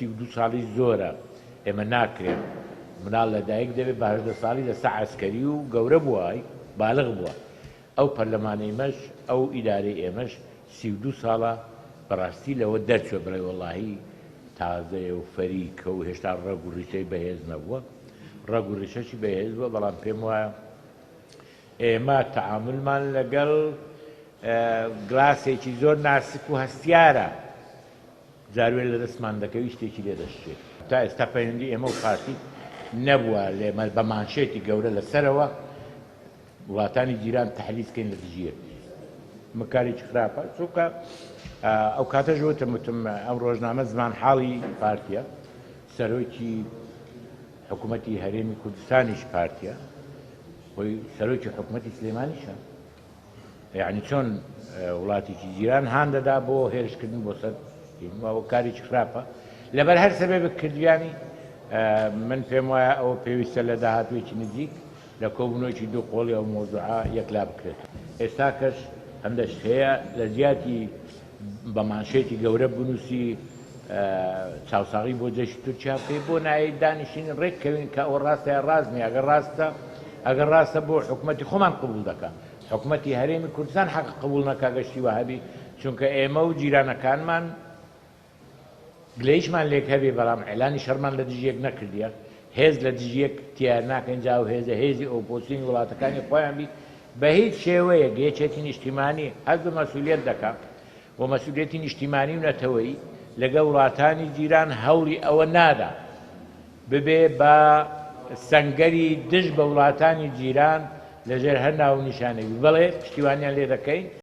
32 ساڵی زۆرە ئێمە ناکرێت مناڵ لە دایک دەبێت بە 18 ساڵی لە سا عەسکەری و گەورە بووە بالغ بووە ئەو پەرلەمانەی مەش ئەو ئیدارەی ئێمەش 32 ساڵە بەڕاستی لەوە دەرچوە بڵێ وەڵاهی تازەیە و فەریکە و هێشتا ڕەگ و ڕیشەی بەهێز نەبووە ڕەگ و ڕیشەشی بەهێز بووە بەڵام پێم وایە ئێمە تەعامولمان لەگەڵ گلاسێکی زۆر ناسک و هەستیارە جاروێ لە دەستمان دەکەوی شتێکی لێ دەشکێت. تا ئێستا پەیوەندی ئێمە و پارتی نەبووە لێمە بە مانشێتی گەورە لەسەرەوە وڵاتانی جیران تەحریز کەین لە دژی یەکتری. ئەمە کارێکی خراپە چونکە ئەو کاتەش وتم وتم ئەم ڕۆژنامە زمان حاڵی پارتیە سەرۆکی حکوومەتی هەرێمی کوردستانیش پارتیە خۆی سەرۆکی حکوومەتی سلێمانیشە یعنی چۆن وڵاتێکی جیران هان دەدا بۆ هێرشکردن بۆ سەر ئەوە کارێکی خراپە لەبەر هەر سەبەبێک کردویانی من پێم وایە ئەوە پێویستە لە داهاتوێکی نزیک لە کۆبوونەوەیەکی دوو قۆڵی ئەو مەوزوعە یەکلا بکرێتەوە. ئێستاکەش هەندە شت هەیە لە جیاتی بە مانشێتی گەورە بنووسی چاوساغی بۆ جەیشی تورکیا بکەی بۆ نایەی دانیشین ڕێک کەوین کە ئەوە ڕاستە یا ڕاست نییە ئەگەر ڕاستە ئەگەر ڕاستە بۆ حکومەتی خۆمان قبوڵ دەکا حکومەتی هەرێمی کوردستان حەق قبوڵ نەکا گەشتی وەهابی چونکە ئێمە و جیرانەکانمان گلەییشمان لێک هەبێ بەڵام ئیعلانی شەڕمان لە دژی یەک نەکردیە، هێز لە دژی یەک تیار ناکەین جا ئەو هێزە هێزی ئۆپۆزسیۆنی وڵاتەکانی خۆیان بی بە هیچ شێوەیەک یەکێتی نیشتیمانی هەست بە مەسئولیەت دەکا و مەسئولیەتی نیشتیمانی و نەتەوەیی لەگەڵ وڵاتانی جیران هەوڵی ئەوە نادا ببێ بە سەنگەری دژ بە وڵاتانی جیران لەژێر هەر ناو و نیشانێک بی بەڵێ پشتیوانیان لێ دەکەین.